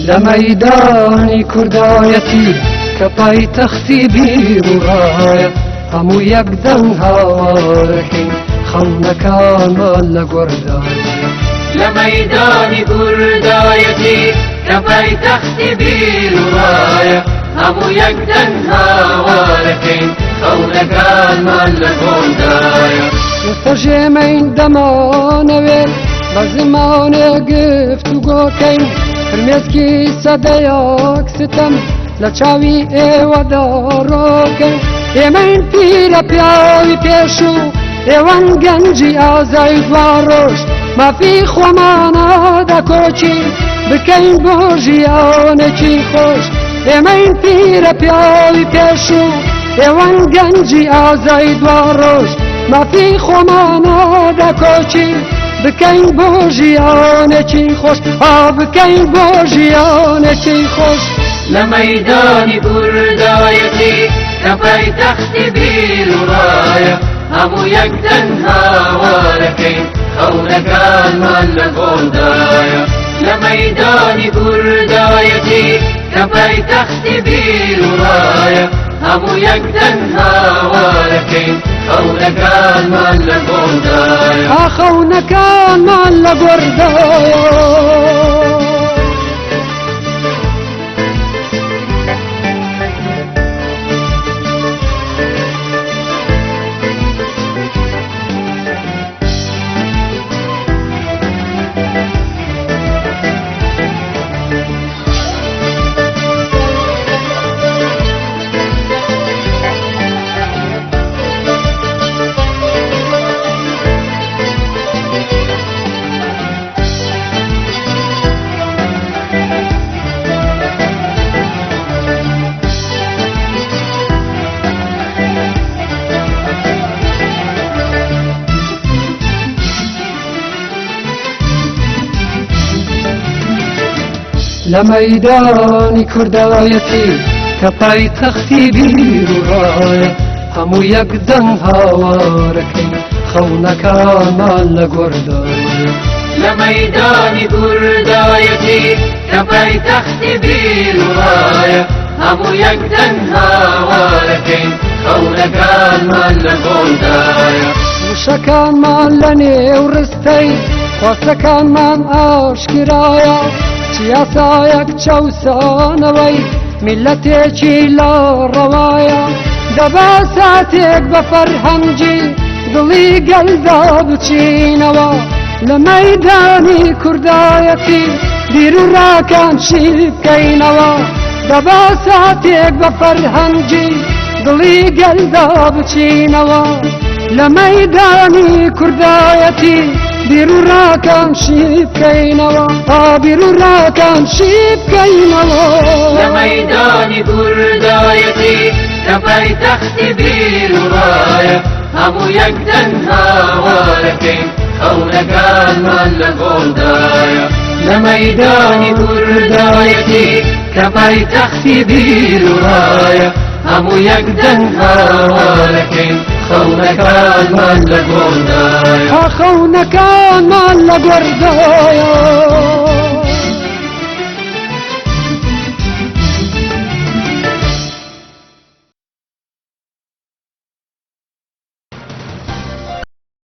لە مەیدانی کوردایەتی کە پایتەختی بیر و ڕایە، هەموو یەک دەنگ هاوارەکەین خەونەکانمان لە گۆڕدایە. لە مەیدانی کوردایەتی کە پایتەختی بیر و ڕایە، هەموو یەک دەنگ هاوارەکەین خەونەکانمان لە گۆڕدایە. ئێستاش ئێمەین دەمانەوێ بە زمانێ گفتوگۆکەین، فرمێسکی سەدەیەک ستەم لە چاوی ئێوەدا ڕۆکەین. ئێمەین پیرە پیاوی پێشوو، ئێوەن گەنجی ئازای دوا ڕۆژ، مافی خۆمانە دەکۆچین بکەین بۆ ژیانێکی خۆش. ئێمەین پیرە پیاوی پێشوو، ئێوەن گەنجی ئازای دوا ڕۆژ، مافی خۆمانە دەکۆچین بکەین بۆ ژیانێکی خۆش، ئا بکەین بۆ ژیانێکی خۆش. لە مەیدانی کوردایەتی کە پایتەختی بیر و ڕایە، هەموو یەک دەنگ هاوارەکەین خەونەکانمان لە گۆڕدایە. لە مەیدانی کوردایەتی کە پایتەختی بیر و ڕایە، هەموو یەک دەنگ هاوارەکەین خەونەکانمان لە گۆڕدایە. ئا خەونەکانمان لە گۆڕدایە. لە مەیدانی کوردایەتی کە پایتەختی بیر و ڕایە، هەموو یەک دەنگ هاوارەکەین خەونەکانمان لە گۆڕدایە. لە مەیدانی کوردایەتی کە پایتەختی بیر و ڕایە، هەموو یەک دەنگ هاوارەکەین خەونەکانمان لە گۆڕدایە. وشەکانمان لە نێو ڕستەی خواستەکانمان ئاشکرایە، چ یاسایەک چەوسانەوەی میلەتێکی لا ڕەوایە. دەبا ساتێک بە فەرهەنگی دڵی گەلدا بچینەوە، لە مەیدانی کوردایەتی بیر و ڕاکان چی بکەینەوە. دەبا ساتێک بە فەرهەنگی دڵی گەلدا بچینەوە، لە مەیدانی کوردایەتی بیر و ڕاکان چی بکەینەوە، ئا بیر و ڕاکان چی بکەینەوە. لە مەیدانی کوردایەتی کە پایتەختی بیر و ڕایە، هەموو یەک دەنگ هاوارەکەین خەونەکانمان لە گۆڕدایە. لە مەیدانی کوردایەتی کە پایتەختی بیر و ڕایە، هەموو یەک دەنگ هاوارەکەین خەونەکانمان لە گۆڕدایە. ئا خەونەکانمان لە گۆڕدایە.